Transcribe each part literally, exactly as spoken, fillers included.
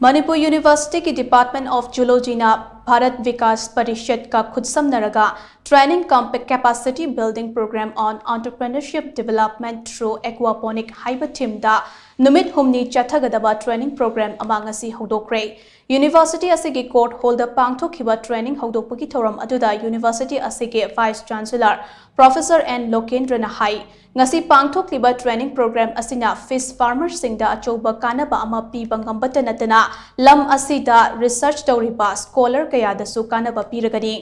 ꯃꯅꯤꯄꯨꯔ ꯌꯨꯅꯤꯚꯔꯁꯤꯇꯤꯒꯤ Department of Zoologyꯅ Bharat Vikas ꯄꯔꯤꯁꯠꯀ ꯈꯨꯠꯁꯝꯅꯔꯒ Training cum Capacity Building Program on Entrepreneurship Development through Aquaponic ꯍꯥꯏꯕ themeꯗ ꯅꯨꯃꯤꯠ ꯍꯨꯝꯅꯤ ꯆꯠꯊꯒꯗꯕ training program ꯑꯃ ꯉꯁꯤ ꯍꯧꯗꯣꯛꯈ꯭ꯔꯦ꯫ ꯌꯨꯅꯤꯚꯔꯁꯤꯇꯤ ꯑꯁꯤꯒꯤ court hallꯗ ꯄꯥꯡꯊꯣꯛꯈꯤꯕ training ꯍꯧꯗꯣꯛꯄꯒꯤ ꯊꯧꯔꯝ ꯑꯗꯨꯗ ꯌꯨꯅꯤꯚꯔꯁꯤꯇꯤ ꯑꯁꯤꯒꯤ Vice Chancellor Professor N ꯂꯣꯀꯦꯟꯗ꯭ꯔꯅ ꯍꯥꯏ, ꯉꯁꯤ ꯄꯥꯡꯊꯣꯛꯂꯤꯕ training program ꯑꯁꯤꯅ fish farmerꯁꯤꯡꯗ ꯑꯆꯧꯕ ꯀꯥꯟꯅꯕ ꯑꯃ ꯄꯤꯕ ꯉꯝꯕꯇ ꯅꯠꯇꯅ ꯂꯝ ꯑꯁꯤꯗ research ꯇꯧꯔꯤꯕ scholar ꯀꯌꯥꯗꯁꯨ ꯀꯥꯟꯅꯕ ꯄꯤꯔꯒꯅꯤ꯫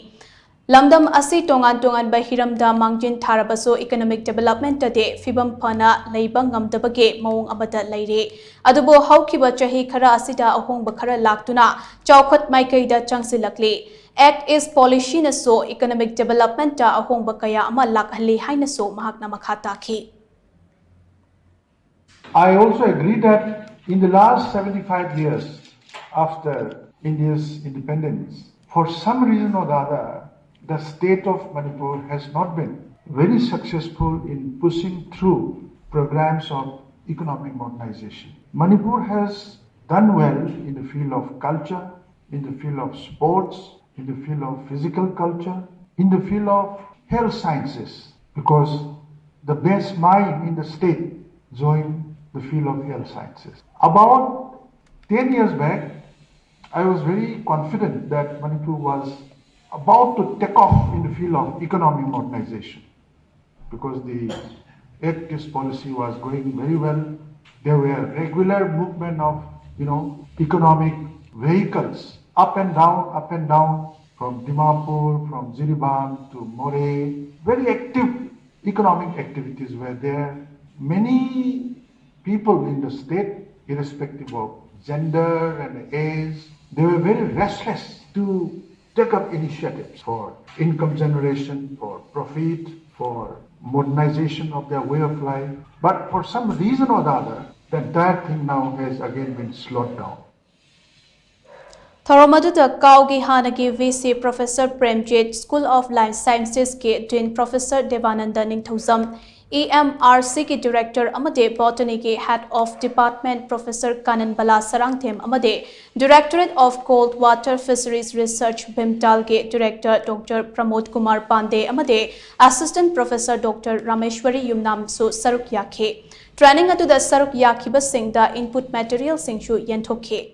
ꯂꯝꯗꯝ ꯑꯁꯤ ꯇꯣꯉꯥꯟ ꯇꯣꯉꯥꯟꯕ ꯍꯤꯔꯝꯗ ꯃꯥꯡꯖꯤꯟ ꯊꯥꯔꯕꯁꯨ economic developmentꯇꯗꯤ ꯐꯤꯕꯝ ꯐꯅ ꯂꯩꯕ ꯉꯝꯗꯕꯒꯤ ꯃꯑꯣꯡ ꯑꯃꯗ ꯂꯩꯔꯤ꯫ ꯑꯗꯨꯕꯨ ꯍꯧꯈꯤꯕ ꯆꯍꯤ ꯈꯔ ꯑꯁꯤꯗ ꯑꯍꯣꯡꯕ ꯈꯔ ꯂꯥꯛꯇꯨꯅ ꯆꯥꯎꯈꯠ ꯃꯥꯏꯀꯩꯗ ꯆꯪꯁꯤꯜꯂꯛꯂꯤ꯫ Act East Policyꯅꯁꯨ economic developmentꯇ ꯑꯍꯣꯡꯕ ꯀꯌꯥ ꯑꯃ ꯂꯥꯛꯍꯜꯂꯤ ꯍꯥꯏꯅꯁꯨ ꯃꯍꯥꯛꯅ ꯃꯈꯥ ꯇꯥꯈꯤ꯫ I also agree that in the last seventy-five years after India's independence, for some reason or the other, the state of Manipur has not been very successful in pushing through programs of economic modernization. Manipur has done well in the field of culture, in the field of sports, in the field of physical culture, in the field of health sciences, because the best mind in the state joined the field of health sciences. About ten years back, I was very confident that Manipur was about to take off in the field of economic modernization, because the Act East Policy was going very well. There were regular movement of, you know, economic vehicles up and down, up and down, from Dimapur, from Jiribam to Moreh. Very active economic activities were there. Many people in the state, irrespective of gender and age, they were very restless to take up initiatives for income generation, for profit, for modernization of their way of life. But for some reason or the other, the entire thing now has again been slowed down. ꯊꯧꯔꯝ ꯑꯗꯨꯗ ꯀꯥꯎꯒꯤ ꯍꯥꯟꯅꯒꯤ V C Professor Premjit, School of Life Sciences ꯀꯤ Dean Professor Devananda ꯅꯤꯡꯊꯧꯖꯝ, E M R C ꯒꯤ Director ꯑꯃꯗꯤ Botany ꯒꯤ Head of Department Professor Kananbala Sarangthem ꯑꯃꯗꯤ Directorate of Cold Water Fisheries Research, BIMTAL ꯒꯤ Director Doctor Pramod Kumar Pandey ꯑꯃꯗꯤ Assistant Professor Doctor Rameshwari ꯌꯨꯝꯅꯥꯝꯁꯨ ꯁꯔꯨꯛ ꯌꯥꯈꯤ꯫ Training ꯑꯗꯨꯗ ꯁꯔꯨꯛ ꯌꯥꯈꯤꯕꯁꯤꯡꯗ input material ꯁꯤꯡꯁꯨ ꯌꯦꯟꯊꯣꯛꯈꯤ꯫